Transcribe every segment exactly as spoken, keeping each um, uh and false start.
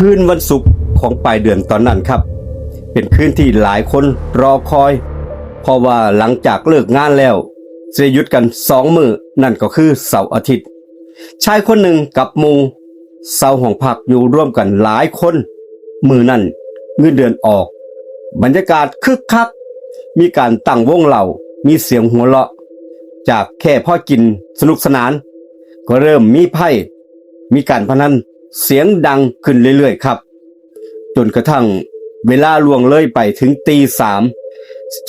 คืนวันศุกร์ของปลายเดือนตอนนั้นครับ เป็นคืนที่หลายคนรอคอย เพราะว่าหลังจากเลิกงานแล้วจะหยุดกันสองมื้อ นั่นก็คือเสาร์อาทิตย์ ชายคนหนึ่งกับหมู่เช่าห้องพักอยู่ร่วมกันหลายคน มื้อนั้นเงินเดือนออก บรรยากาศคึกคัก มีการตั้งวงเหล้า มีเสียงหัวเราะ จากแค่พอกินสนุกสนาน ก็เริ่มมีไพ่ มีการพนันเสียงดังขึ้นเรื่อยๆครับ จนกระทั่งเวลาล่วงเลยไปถึงตีสาม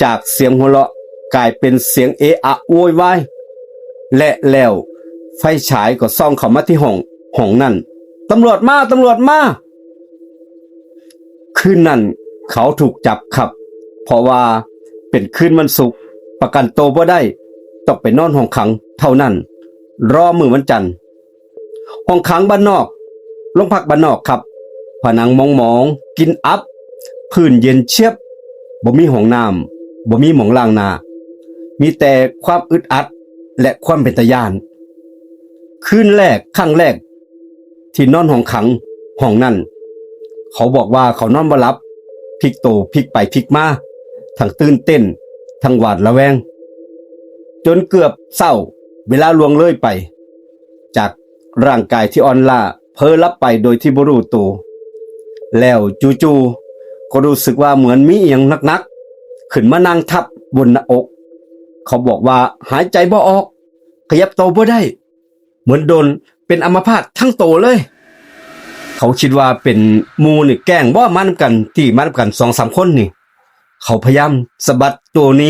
จากเสียงหัวเราะกลายเป็นเสียงเอะอะโวยวาย และแล้วไฟฉายก็ส่องเข้ามาที่ห้อง ห้องนั้น "ตำรวจมา ตำรวจมา!" คืนนั้นเขาถูกจับครับ เพราะว่าเป็นคืนวันศุกร์ ประกันตัวบ่ได้ ต้องไปนอนห้องขังเท่านั้น รอมื้อวันจันทร์ ห้องขังบ้านนอก โรงพักบ้านนอกครับ ผนังหมองๆ กลิ่นอับ พื้นเย็นเชียบ บ่มีห้องน้ำ บ่มีหม่องล้างหน้า มีแต่ความอึดอัดและความเป็นตาย้าน คืนแรก ครั้งแรก ที่นอนห้องขังห้องนั้น เขาบอกว่าเขานอนบ่หลับ พลิกโตพลิกไปพลิกมา ทั้งตื่นเต้น ทั้งหวาดระแวง จนเกือบเช้า เวลาล่วงเลยไป จากร่างกายที่อ่อนล้า เผลอหลับไปโดยที่บ่รู้ตัว แล้วจู่ๆ ก็รู้สึกว่าเหมือนมีอิหยังหนักๆ ขึ้นมานั่งทับบนหน้าอก เขาบอกว่าหายใจบ่ออก ขยับโตบ่ได้ เหมือนโดนเป็นอัมพาตทั้งโตเลย เขาคิดว่าเป็นหมู่นี่แกล้งบ่ มานำกัน ตี้มานำกันสองสามคนนี่ เขาพยายามสะบัดตัวหนี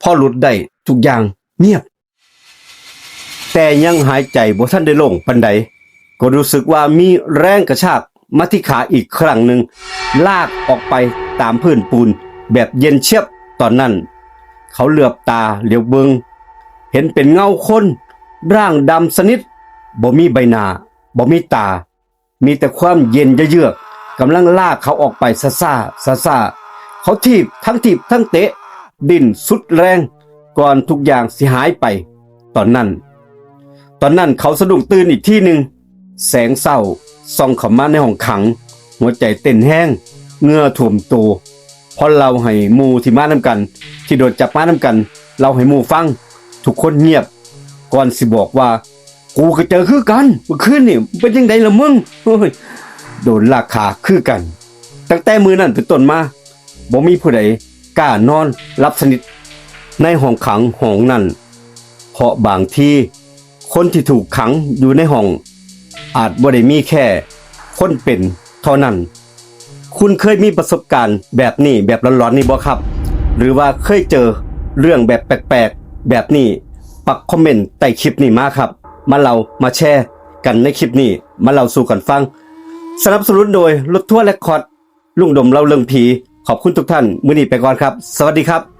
พอหลุดได้ทุกอย่างเงียบ แต่ยังหายใจบ่ทันได้โล่งปานใด ก็รู้สึกว่ามีแรงกระชากมาที่ขาอีกครั้งหนึ่ง ลากออกไปตามพื้นปูนแบบเย็นเชียบ ตอนนั้น เขาเหลือบตาเหลียวเบิ่ง เห็นเป็นเงาคน ร่างดำสนิท บ่มีใบหน้า บ่มีตา มีแต่ความเย็นเยือกๆ กำลังลากเขาออกไปซ่าๆ ซ่าๆ เขาถีบ ทั้งถีบทั้งเตะ ดิ้นสุดแรง ก่อนทุกอย่างสิหายไป ตอนนั้น ตอนนั้นเขาสะดุ้งตื่นอีกทีหนึ่ง แสงเช้าส่องเข้ามาในห้องขัง หัวใจเต้นแฮง เหงื่อท่วมตัว พอเล่าให้หมู่ที่มานำกัน ที่โดนจับมานำกัน เล่าให้หมู่ฟัง ทุกคนเงียบ ก่อนสิบอกว่า "กูก็เจอคือกัน เมื่อคืนนี่ เป็นจั่งใดล่ะมึง โอ้ย โดนลากขาคือกัน" ตั้งแต่มื้อนั้นเป็นต้นมา บ่มีผู้ใดกล้านอนหลับสนิทในห้องขังห้องนั้น เพราะบางทีคนที่ถูกขังอยู่ในห้อง อาจบ่ได้มีแค่คนเป็นเท่านั้น คุณเคยมีประสบการณ์แบบนี้ แบบหลอนๆ นี่บ่ครับ หรือว่าเคยเจอเรื่องแบบแปลกๆ แบบนี้ ปักคอมเมนต์ใต้คลิปนี้มาครับ มาเล่ามาแชร์กันในคลิปนี้ มาเล่าสู่กันฟัง สนับสนุนโดยรถทัวร์เรคคอร์ด ลุงดมเล่าเรื่องผี ขอบคุณทุกท่าน มื้อนี้ไปก่อนครับ สวัสดีครับ